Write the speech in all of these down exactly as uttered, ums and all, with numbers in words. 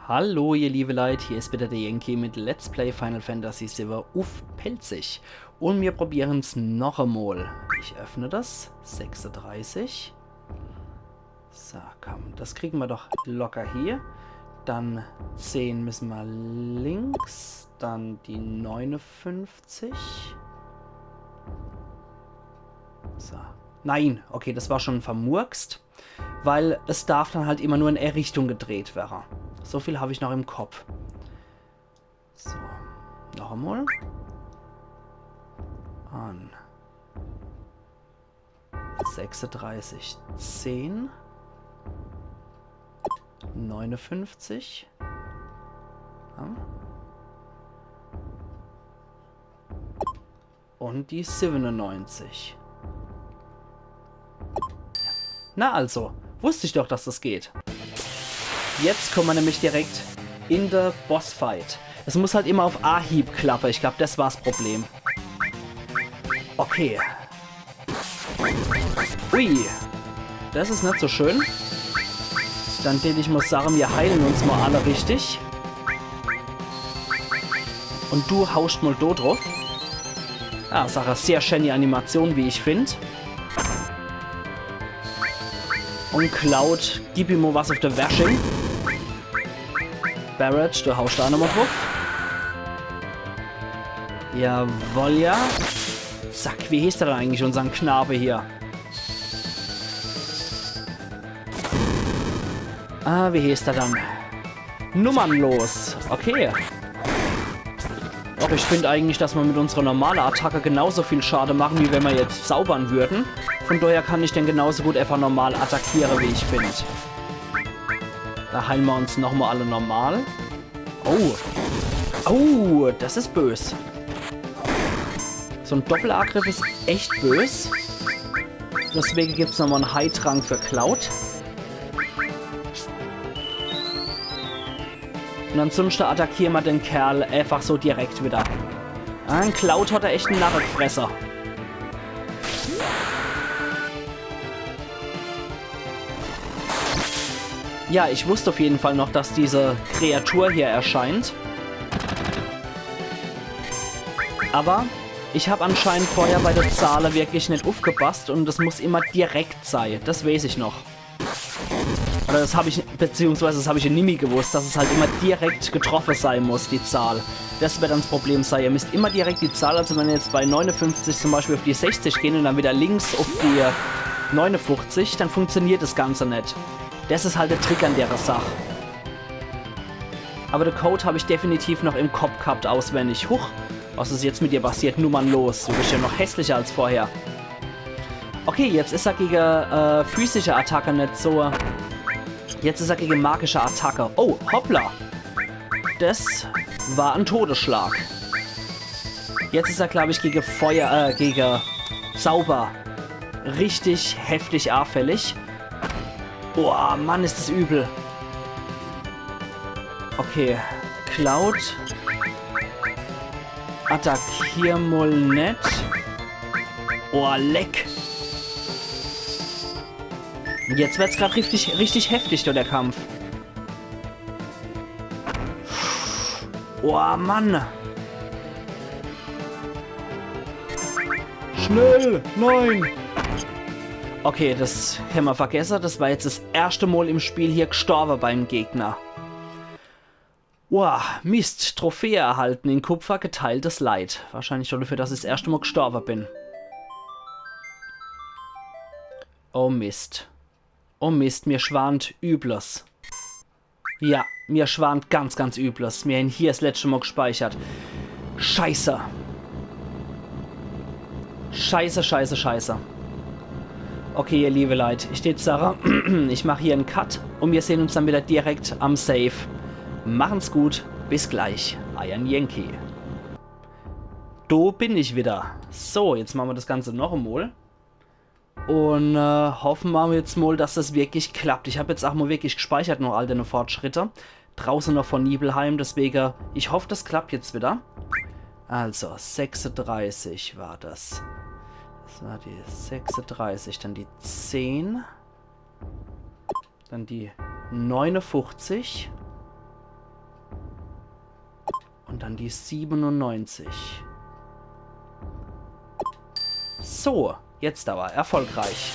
Hallo, ihr liebe Leit, hier is wieder der Yankee mit Let's Play Final Fantasy siwwe uff Pälzisch. Un mir probieren's noch emol. Ich öffne das. Sechsunddreißig. So, komm, das kriegen wir doch locker hier. Dann zehn müssen wir links, dann die neunundfünfzig. So. Nein, okay, das war schon vermurkst. Weil es darf dann halt immer nur in e Richtung gedreht werre. So viel hab ich noch im Kopf. So, noch emol. An. Sechsunddreißig, zehn, neunundfünfzig. Ja. Und die siebenundneunzig. Na also, wusst ich doch, dass das geht. Jetzt kommen wir nämlich direkt in de Bossfight. Es muss halt immer auf Ahieb klappe. Ich glaub, das war's Problem. Okay. Ui. Das is net so schön. Dann tät ich mol sage, mir heilen uns mol alle richtig. Und du hauscht mol do druff. Ah, Sache, sehr schöne Animation, wie ich find. Und Cloud, gib ihm mol was auf de Wersching. Barret, du hauscht do nochmol druff. Jawoll, ja. Zack, wie heeßt er dann eigentlich, unsern Knabe hier? Ah, wie heeßt er dann? Nummernlos. Okay. Doch, ich find eigentlich, dass mer mit unserer normale Attacke genauso viel Schade machen, wie wenn mer jetzt zaubern würden. Von daher kann ich den genauso gut einfach normal attackiere, wie ich find. Da heilen mer uns nochmol alle normal. Oh. Oh, das is bös. So en Doppelagriff is echt bös. Deswege gibt's nochmol en Heiltrank für Cloud. Und ansonsten attackiere mer den Kerl einfach so direkt wieder. Ah, en Cloud hat er echt en Narre gefresse. Ja, ich wusst auf jeden Fall noch, dass diese Kreatur hier erscheint. Aber ich hab anscheinend vorher bei de Zahle wirklich net uffgepasst und es muss immer direkt sei. Das weeß ich noch. Oder das hab ich, beziehungsweise das hab ich ja nimmi gewusst, dass es halt immer direkt getroffe sei muss, die Zahl. Das wird dann das Problem sei. Ihr müsst immer direkt die Zahl, also wenn ihr jetzt bei neunundfünfzig zum Beispiel auf die sechzig gehen und dann wieder links auf die neunundfünfzig, dann funktioniert das Ganze net. Das is halt der Trick an der Sach. Aber de Code hab ich definitiv noch im Kopp gehabt, auswendig. Huch, was is jetzt mit dir passiert? Nummernlos. Du bist ja noch hässlicher als vorher. Okay, jetzt is er gegen äh, physische Attacke net so. Jetzt is er gegen magische Attacke. Oh, hoppla. Das war en Todesschlag. Jetzt is er, glaub ich, gegen Feuer, äh, gegen Zauber richtig heftig anfällig. Boah, Mann, is das übel. Okay, Cloud. Attackier mol net. Oh, leck. Jetzt wird's grad richtig, richtig heftig, do, der Kampf. Oh, Mann. Schnell! Nein! Okay, das kann mer vergesse. Das war jetzt das erschte Mol im Spiel hier gestorbe beim Gegner. Wow, Mist. Trophäe erhalten in Kupfer, geteiltes Leid. Wahrscheinlich schon dafür, dass ich das erschte Mol gestorbe bin. Oh Mist. Oh Mist, mir schwant Übles. Ja, mir schwant ganz, ganz Übles. Mir hän hier das letzte Mol gespeichert. Scheiße. Scheiße, scheiße, scheiße. Okay, ihr liebe Leit, ich tät sage, ich mach hier en Cut und mir sehn uns dann wieder direkt am Save. Machen's gut, bis gleich, eier Yankee. Do bin ich wieder. So, jetzt mache mer das Ganze noch emol. Und äh, hoffe mer jetzt mol, dass das wirklich klappt. Ich hab jetzt auch mol wirklich gespeichert noch all deine Fortschritte. Drauße noch von Nibelheim, deswege, ich hoff, das klappt jetzt wieder. Also, sechsunddreißig war das. Das war die sechsunddreißig, dann die zehn. Dann die neunundfünfzig. Und dann die siebenundneunzig. So, jetzt aber. Erfolgreich.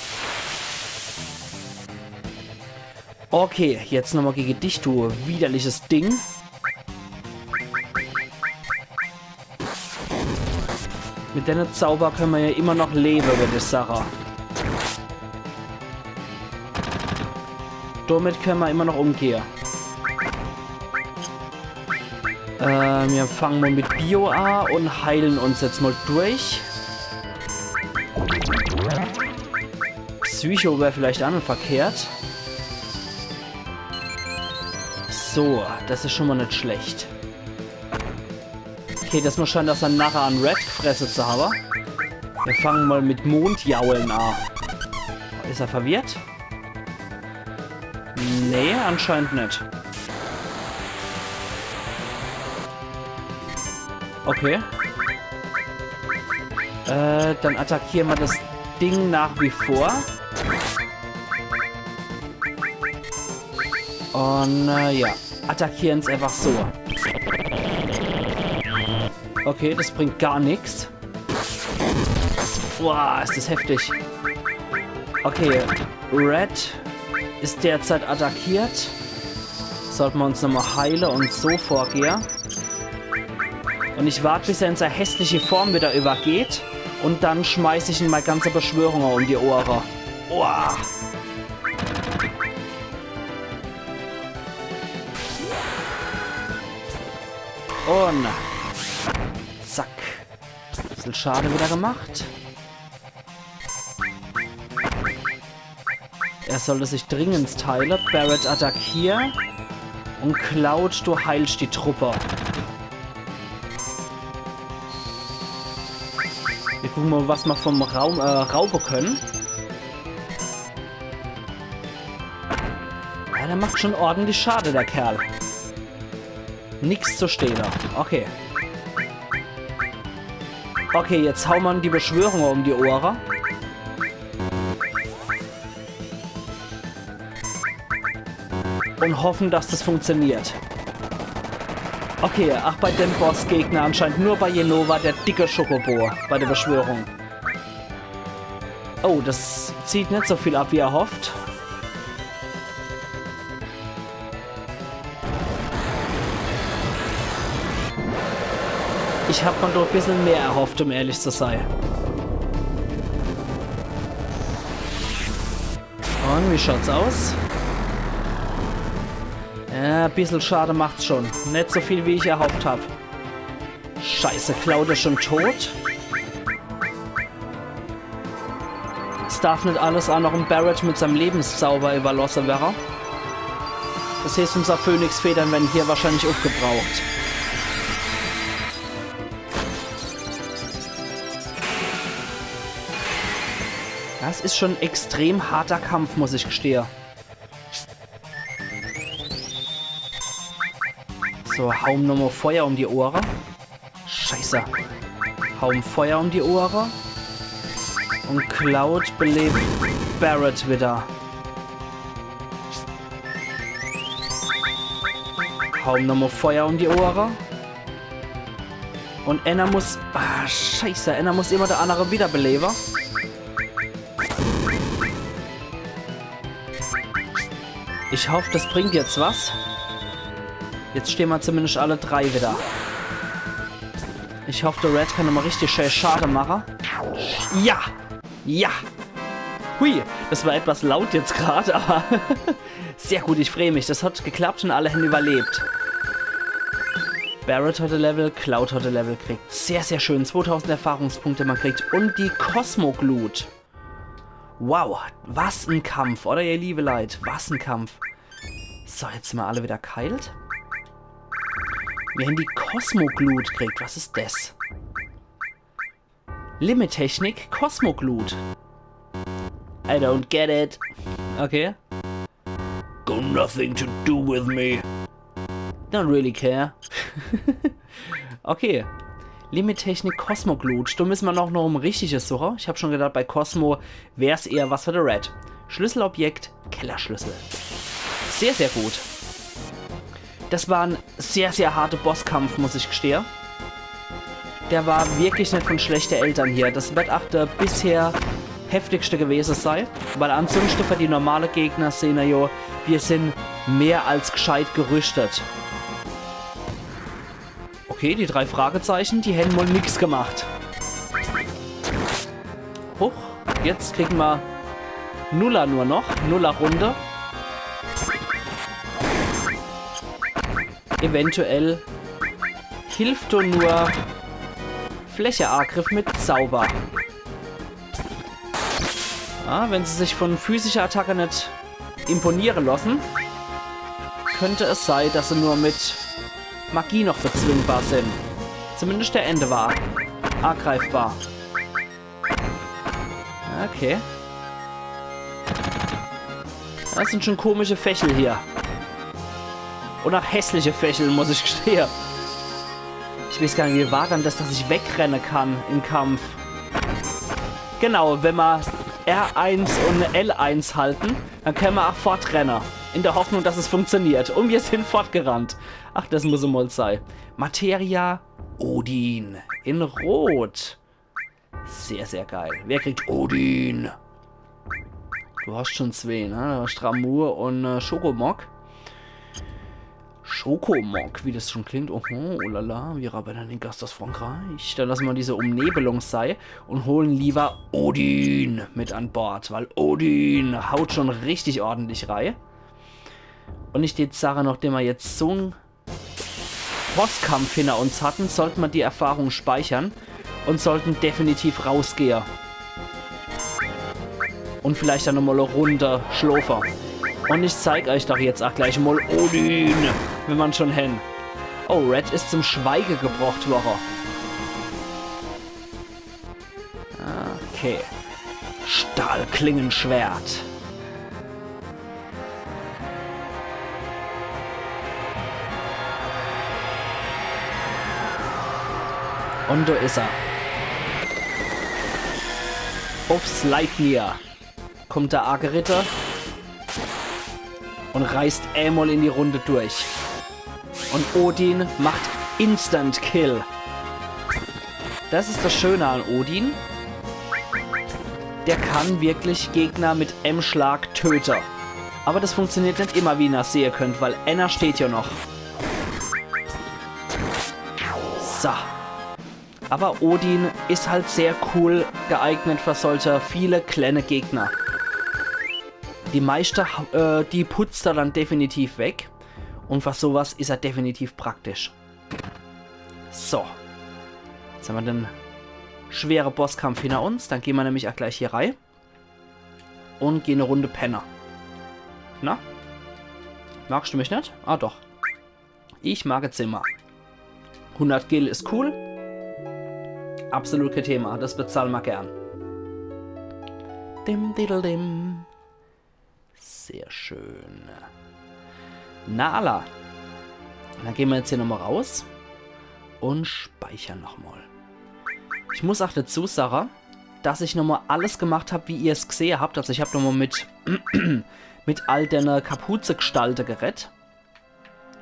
Okay, jetzt nochmal gege dich, du widerliches Ding. Mit denne Zauber könne mer ja immer noch lewe, würd ich sage. Domit könne mer immer noch umgehe. Äh, mir fange mal mit Bio a und heilen uns jetzt mal durch. Psycho wär vielleicht ach net verkehrt. So, das is schon mal net schlecht. Okay, das muss scheine, dass er nachher an Red gefresse zu habe. Mir fange mal mit Mondjaulen a. Is er verwirrt? Nee, anscheinend net. Okay. Äh, dann attackiere mer das Ding nach wie vor. Und, äh, ja. Attackiere's einfach so. Okay, das bringt gar nix. Boah, is das heftig. Okay, Red is derzeit attackiert. Sollte mer uns nochmal heile und so vorgehe. Und ich wart, bis er in sei hässliche Form wieder übergeht. Und dann schmeiß ich ihm mei ganze Beschwörunge um die Ohre. Boah. Und zack. Bissel Schade wieder gemacht. Er sollte sich dringend heile. Barret, attackier. Und Cloud, du heilst die Truppe. Mir gucke mal, was mer vom Raum, äh, raube könne. Ja, der macht schon ordentlich Schade, der Kerl. Nix zu stehle. Okay. Okay, jetzt haue mer die Beschwörunge um die Ohre. Und hoffe, dass das funktioniert. Okay, ach, bei dem Bossgegner anscheinend nur bei Jenova der dicke Chocobo bei der Beschwörung. Oh, das zieht net so viel ab, wie erhofft. Ich hab mer doch e bissel mehr erhofft, um ehrlich zu sei. Und wie schaut's aus? Ja, e bissel Schade macht's schon. Net so viel, wie ich erhofft hab. Scheiße, Cloud is schon tot. Es darf net alles ach noch em Barret mit seinem Lebenszauber überlosse werre. Das heißt, unser Phönixfedern werre hier wahrscheinlich uffgebraucht. Das is schon en extrem harter Kampf, muss ich gestehe. So, hau em nochmal Feuer um die Ohre. Scheiße. Hau em Feuer um die Ohre. Und Cloud belebt Barret wieder. Hau em nochmal Feuer um die Ohre. Und enner muss... Ah, scheiße. Enner muss immer der annere wiederbelewe. Ich hoff, das bringt jetzt was. Jetzt stehn mer zumindest alle drei wieder. Ich hoff, der Red kann nochmal richtig schön Schade mache. Ja! Ja! Hui, das war etwas laut jetzt grad, aber sehr gut, ich freu mich. Das hat geklappt und alle hän überlebt. Barret hat e Level, Cloud hat e Level kriegt. Sehr, sehr schön. Zwotausend Erfahrungspunkte mer kriegt. Und die Kosmoglut. Wow, was en Kampf, oder, ihr liebe Leit? Was en Kampf. So, jetzt sin mer alle wieder geheilt. Mir hän die Kosmoglut kriegt. Was is das? Limit-Technik, Kosmoglut. I don't get it. Okay. Got nothing to do with me. Don't really care. Okay. Limit-Technik, Kosmoglut. Do müsse mer noch, noch em Richtige suche. Ich hab schon gedacht, bei Cosmo wär's eher was für de Red. Schlüsselobjekt, Kellerschlüssel. Sehr, sehr gut. Das war en sehr, sehr harte Bosskampf, muss ich gestehe. Der war wirklich net von schlechte Eltern hier. Das wird ach der bisher heftigste gewese sei, weil ansonsten für die normale Gegner sehn er jo, wir sind mehr als gescheit gerüstet. Okay, die drei Fragezeichen, die hätten wohl nix gemacht. Huch, jetzt kriegen wir Nuller nur noch. Nuller-Runde. Eventuell hilft do nur Flächeangriff mit Zauber. Ja, wenn sie sich von physischer Attacke net imponiere lassen, könnte es sei, dass sie nur mit Magie noch bezwingbar sind. Zumindest der Ende war angreifbar. Okay. Das sind schon komische Fächel hier. Und auch hässliche Fächel, muss ich gestehe. Ich weiß gar net, wie war dann das, dass ich wegrenne kann im Kampf? Genau, wenn man R eins und L eins halten, dann können wir auch fortrenne. In der Hoffnung, dass es funktioniert. Und wir sind fortgerannt. Ach, das muss emol sei. Materia Odin. In Rot. Sehr, sehr geil. Wer kriegt Odin? Du hast schon zwee, ne? Du hast Ramur und äh, Schokomog. Schokomog, wie das schon klingt. Oho, oh la la, wir arbeiten an den Gast aus Frankreich. Dann lassen wir diese Umnebelung sei und holen lieber Odin mit an Bord, weil Odin haut schon richtig ordentlich rei. Und ich tät sage, nachdem wir jetzt so en Bosskampf hinter uns hatten, sollten wir die Erfahrung speichern und sollten definitiv rausgehe. Und vielleicht dann nochmal e Runde schlofe. Und ich zeig euch doch jetzt auch gleich mal Odin, wenn man schon hen. Oh, Red ist zum Schweige gebracht worre. Okay. Stahlklingenschwert. Und do is er. Uff Sleipnir kommt der Argeritter und reißt emol in die Runde durch. Und Odin macht Instant Kill. Das is das Schöne an Odin. Der kann wirklich Gegner mit em Schlag töte. Aber das funktioniert net immer, wie ihr sehe könnt, weil einer steht ja noch. So. Aber Odin is halt sehr cool geeignet für solche viele kleine Gegner. Die meiste, äh, die putzt er dann definitiv weg. Und für sowas is er definitiv praktisch. So. Jetzt haben wir den schwere Bosskampf hinter uns. Dann gehen wir nämlich auch gleich hier rei. Und gehen e Runde penne. Na? Magst du mich net? Ah, doch. Ich mag e Zimmer. Hundert Gil is cool. Absolut kein Thema. Das bezahle ma gern. Dim, diddle, dim. Sehr schön. Na alla. Dann gehen wir jetzt hier nochmal raus und speichern nochmal. Ich muss auch dazu sagen, dass ich nochmal alles gemacht hab, wie ihr's gesehe habt. Also ich hab nochmal mit, mit all dene Kapuze-Gestalte geredt.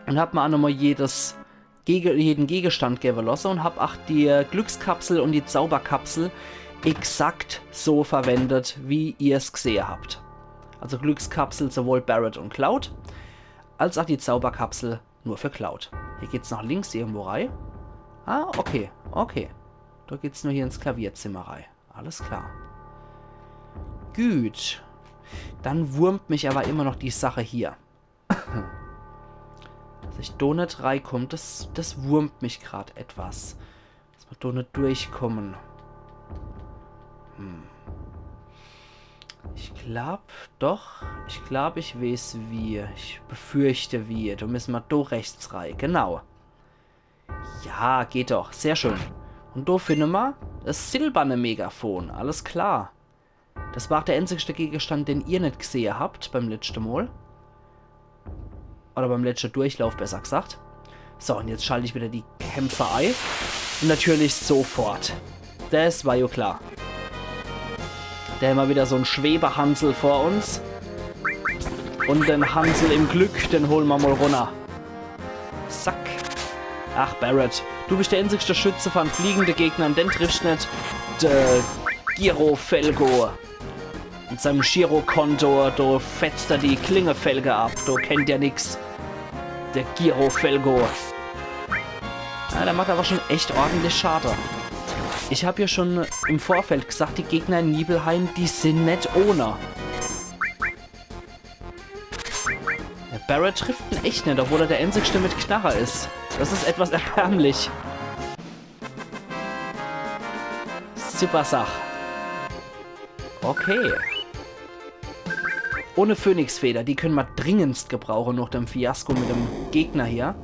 Und hab mir auch nochmal jedes Gege-, jeden Gegenstand gebe lasse und hab auch die Glückskapsel und die Zauberkapsel exakt so verwendet, wie ihr's gesehe habt. Also Glückskapsel sowohl Barret und Cloud, als auch die Zauberkapsel nur für Cloud. Hier geht's nach links irgendwo rei. Ah, okay, okay. Da geht's nur hier ins Klavierzimmer rei. Alles klar. Gut. Dann wurmt mich aber immer noch die Sache hier. Dass ich do net reikomm, das, das wurmt mich grad etwas. Dass wir do net durchkommen. Hm. Ich glaub, doch. Ich glaub, ich weiß wie. Ich befürchte wie. Do müssen wir do rechts rei. Genau. Ja, geht doch. Sehr schön. Und do finde ma das silberne Megafon. Alles klar. Das war der einzigste Gegenstand, den ihr net gesehe habt beim letzte Mal. Oder beim letzte Durchlauf, besser gesagt. So, und jetzt schalte ich wieder die Kämpfe ei. Und natürlich sofort. Das war jo klar. Da hämmer wieder so en Schwebehansel vor uns. Und den Hansel im Glück, den holen ma mal runner. Zack. Ach, Barret, du bist der einzigste Schütze von fliegende Gegner, den triffst net. De Girofelgo. Mit seinem Girokonto, do fetzt er die Klingefelge ab. Do kennt er nix. De Girofelgo. Ja, der macht aber schon echt ordentlich Schade. Ich hab ja schon im Vorfeld gesagt, die Gegner in Nibelheim, die sind net ohne. Der Barret trifft en echt net, obwohl er der einzigste mit Knarre is. Das is etwas erbärmlich. Super Sach. Okay. Ohne Phönixfeder, die können ma dringendst gebrauche nach dem Fiasko mit dem Gegner hier.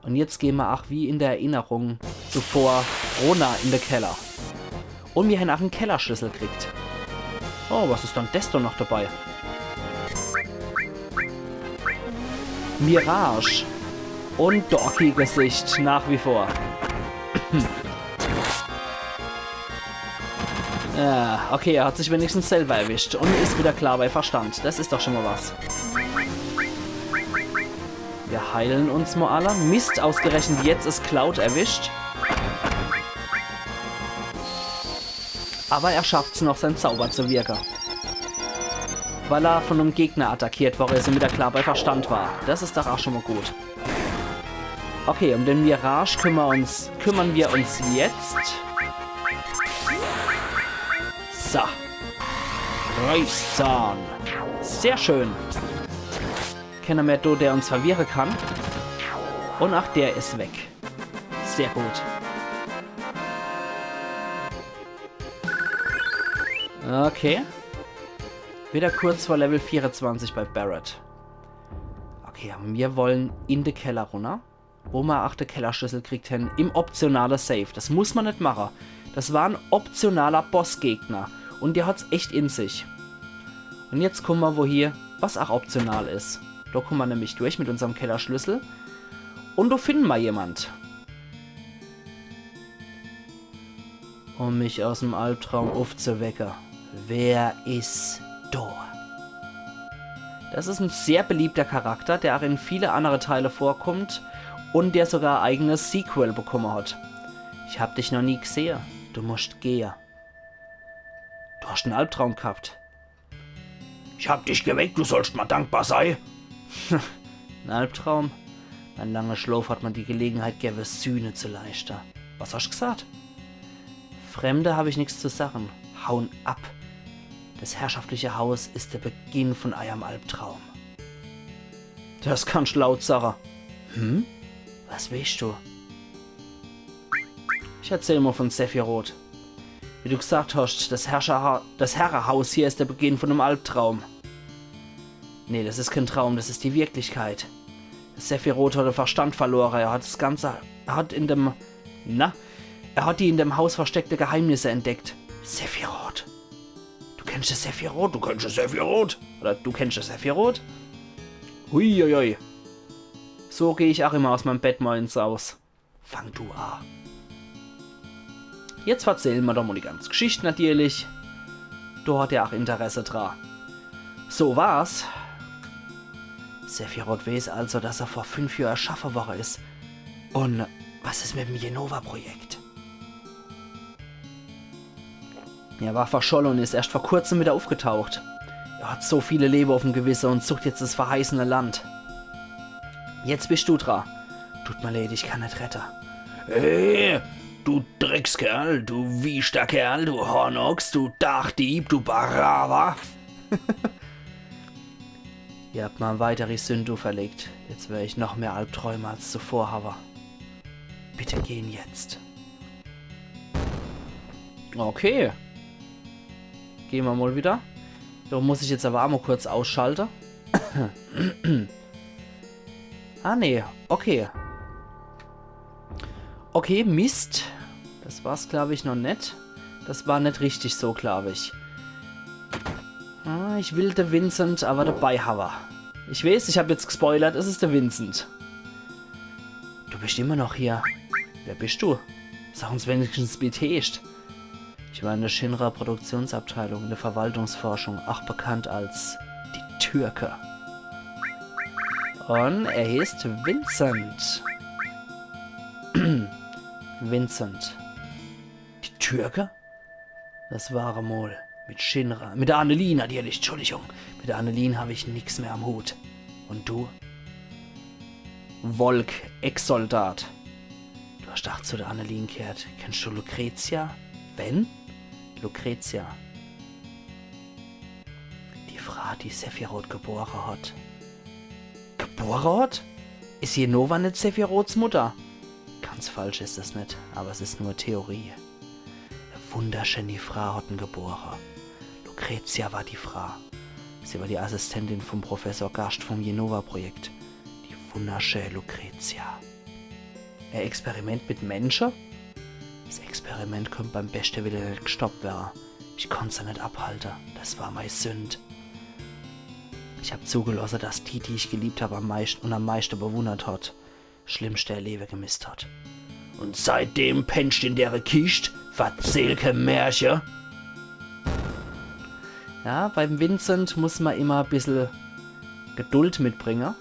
Und jetzt gehn ma, ach, wie in der Erinnerung zuvor, runner in de Keller. Und mir hen ach en Kellerschlüssel kriegt. Oh, was is dann des do noch dabei? Mirage. Und Dorky-Gesicht, nach wie vor. Ja, okay, er hat sich wenigstens selber erwischt und is wieder klar bei Verstand. Das is doch schon mal was. Wir heilen uns mal alle. Mist, ausgerechnet jetzt is Cloud erwischt. Aber er schafft's noch, sein Zauber zu wirken. Weil er von einem Gegner attackiert worden is und wieder klar bei Verstand war. Das is doch auch schon mal gut. Okay, um den Mirage kümmern uns, kümmern wir uns jetzt. So. Reißzahn. Sehr schön. Keiner mehr do, der uns verwirren kann. Und ach, der is weg. Sehr gut. Okay. Wieder kurz vor Level vierundzwanzig bei Barret. Okay, aber wir wollen in de Keller runner, wo ma ach de Kellerschlüssel kriegt hen im optionale Save. Das muss ma net mache. Das war en optionaler Bossgegner. Und der hat's echt in sich. Und jetzt gucke ma, wo hier, was ach optional is. Do kumme ma nämlich durch mit unserem Kellerschlüssel. Und do finden ma jemand. Um mich aus'm Albtraum uffzuwecke. Wer is do? Das is en sehr beliebter Charakter, der auch in viele andere Teile vorkommt und der sogar e eigenes Sequel bekomme hat. Ich hab dich noch nie gsehe. Du muscht gehe. Du hast en Albtraum gehabt. Ich hab dich geweckt, du sollst ma dankbar sei. En Albtraum? Mein langer Schlaf hat mir die Gelegenheit gewwe, Sühne zu leischte. Was hast gesagt? Fremde hab ich nix zu sagen. Hauen ab. Das herrschaftliche Haus is der Beginn von eurem Albtraum. Das kannst laut sache. Hm? Was willst du? Ich erzähl mal von Sephiroth. Wie du gesagt hast, das, Herrscher das Herrehaus hier is der Beginn von einem Albtraum. Nee, das is kein Traum, das is die Wirklichkeit. Sephiroth hat den Verstand verloren. Er hat das Ganze, er hat in dem, na, er hat die in dem Haus versteckte Geheimnisse entdeckt. Sephiroth. Du kennst den Sephiroth? Du kennst den Sephiroth? Oder du kennst den Sephiroth? Huiuiui. So geh ich auch immer aus meinem Bett morgens raus. Fang du a. Jetzt verzählen ma doch mal die ganze Geschicht natürlich. Do hat er auch Interesse dra. So war's. Sephiroth weiß also, dass er vor fünf Jahren erschaffe worre is. Und was is mit dem Jenova-Projekt? Er war verscholle und is erscht vor kurzem wieder aufgetaucht. Er hat so viele Lebe auf'm Gewisse und sucht jetzt das verheißene Land. Jetzt bist du dra. Tut mir leid, ich kann net rette. Hey, du Dreckskerl, du wieschter Kerl, du Hornochs, du Dachdieb, du Barawa. Ihr habt mir weitere Sünd uferlegt. Jetzt wer ich noch mehr Albträume als zuvor habe. Bitte gehen jetzt. Okay. Gehen wir mal wieder. Da muss ich jetzt aber auch mal kurz ausschalte. Ah, nee. Okay. Okay, Mist. Das war's, glaub ich, noch net. Das war net richtig so, glaub ich. Ah, ich will de Vincent aber dabei habe. Ich weiß, ich hab jetzt gespoilert, es is de Vincent. Du bist immer noch hier. Wer bist du? Sag uns wenigstens, wie du heißt. Ich war in der Shinra Produktionsabteilung in der Verwaltungsforschung, auch bekannt als die Türke. Und er heißt Vincent. Vincent. Die Türke? Das war er mol. Mit Shinra. Mit der Annelien natürlich, Entschuldigung. Mit der Annelien hab ich nix mehr am Hut. Und du? Volk, Ex-Soldat. Du hast ach zu der Annelien gehört. Kennst du Lucrezia? Wen? Lucrezia. Die Frau, die Sephiroth gebore hat. Gebore hat? Is Jenova net Sephiroths Mutter? Ganz falsch is es net, aber es is nur Theorie. E wunderschöni Frau hat en gebore. Lucrezia war die Frau. Sie war die Assistentin vom Professor Gast vom Jenova-Projekt. Die wunderschöne Lucrezia. E Experiment mit Mensche? Das Experiment könnt beim beschte Wille net gestoppt werre. Ich konnt's ja net abhalte. Das war mei Sünd. Ich hab zugelosse, dass die, die ich geliebt hab, am meischt-, und am meischte bewundert hat, schlimmste Erlewe gemisst hat. Und seitdem pennscht in dere Kischt, verzähl ke Märche. Ja, beim Vincent muss ma immer e bissel Geduld mitbringe.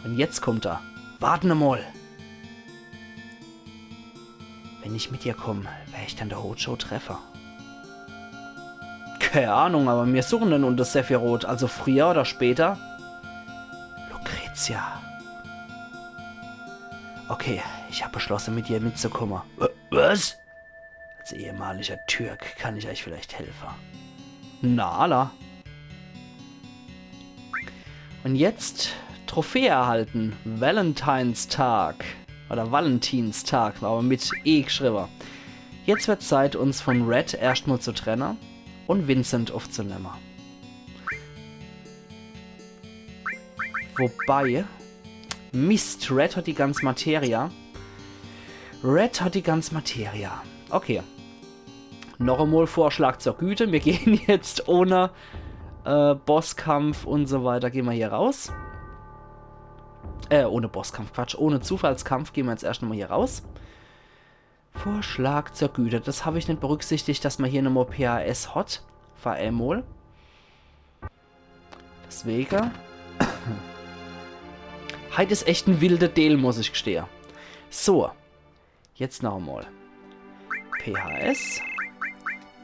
Und jetzt kommt er. Warten emol. Wenn ich mit dir komm, wer ich dann der Hojo treffe? Kei Ahnung, aber mir suchen den unter Sephiroth, also früher oder später. Lucrezia. Okay, ich hab beschlosse, mit dir mitzukomme. W-, was? Als ehemaliger Türk kann ich euch vielleicht helfe. Na, alla. Und jetzt Trophäe erhalten. Valentinestag. Oder Valentinstag, aber mit E geschriebe. Jetzt wird Zeit, uns von Red erscht mol zu trenne und Vincent aufzunemme. Wobei, Mist, Red hat die ganz Materia. Red hat die ganz Materia. Okay. Noch emol Vorschlag zur Güte. Wir gehen jetzt ohne, äh, Bosskampf und so weiter, gehen wir hier raus. Äh, ohne Bosskampf, Quatsch, ohne Zufallskampf gehen wir jetzt erscht nochmal hier raus. Vorschlag zur Güte. Das hab ich net berücksichtigt, dass ma hier nochmal P H S hat. War emol. Deswege. Heit is echt en wilde Deel, muss ich gestehe. So. Jetzt noch emol. P H S.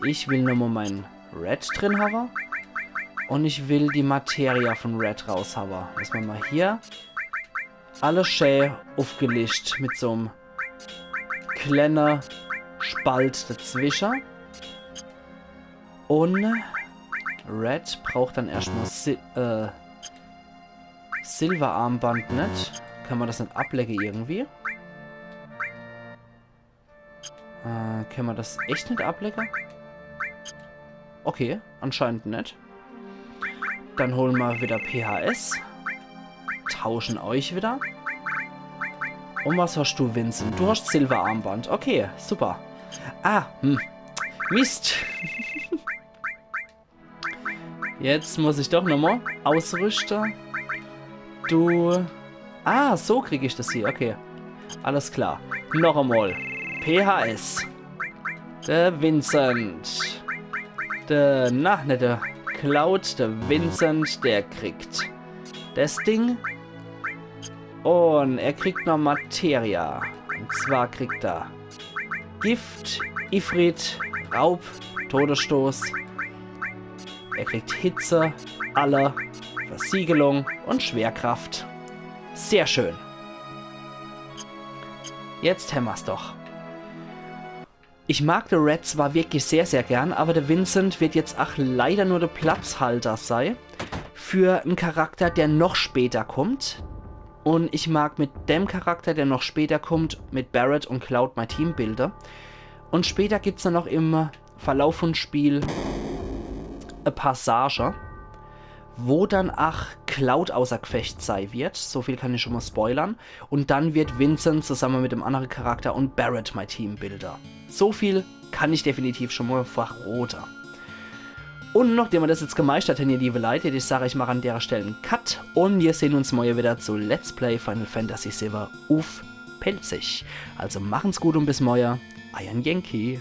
Ich will nochmal mein Red drin habe. Und ich will die Materia von Red raus habe. Dass ma mal hier alles schä aufgelischt mit so'm kleine Spalt dazwische. Und Red braucht dann erscht mal Si-, äh, Silberarmband net. Kann ma das net ablege irgendwie? Äh, kann ma das echt net ablege? Okay, anscheinend net. Dann holen ma wieder P H S. Tauschen euch wieder. Und was hast du, Vincent? Du hast Silberarmband. Okay, super. Ah, hm. Mist. Jetzt muss ich doch nochmal ausrüste. Du. Ah, so krieg ich das hier. Okay. Alles klar. Noch emol. P H S. Der Vincent. Der, na, net der Cloud, der Vincent, der kriegt das Ding. Und er kriegt noch Materia. Und zwar kriegt er Gift, Ifrit, Raub, Todesstoß. Er kriegt Hitze, Alle, Versiegelung und Schwerkraft. Sehr schön. Jetzt hämmer's doch. Ich mag de Red zwar wirklich sehr, sehr gern, aber de Vincent wird jetzt ach leider nur de Platzhalter sei für en Charakter, der noch später kommt. Und ich mag mit dem Charakter, der noch später kommt, mit Barret und Cloud mein Team bilde. Und später gibt's dann noch im Verlauf von Spiel e Passage, wo dann ach Cloud außer Gefecht sei wird. So viel kann ich schon mal spoilern. Und dann wird Vincent zusammen mit dem anderen Charakter und Barret mein Team bilden. So viel kann ich definitiv schon mal verrote. Und nachdem wir das jetzt gemeistert haben, ihr liebe Leute, ich sage, ich mache an der Stelle en Cut und wir sehen uns morgen wieder zu Let's Play Final Fantasy sieben uff Pälzisch. Also machen's gut und bis morgen. Eier Yankee.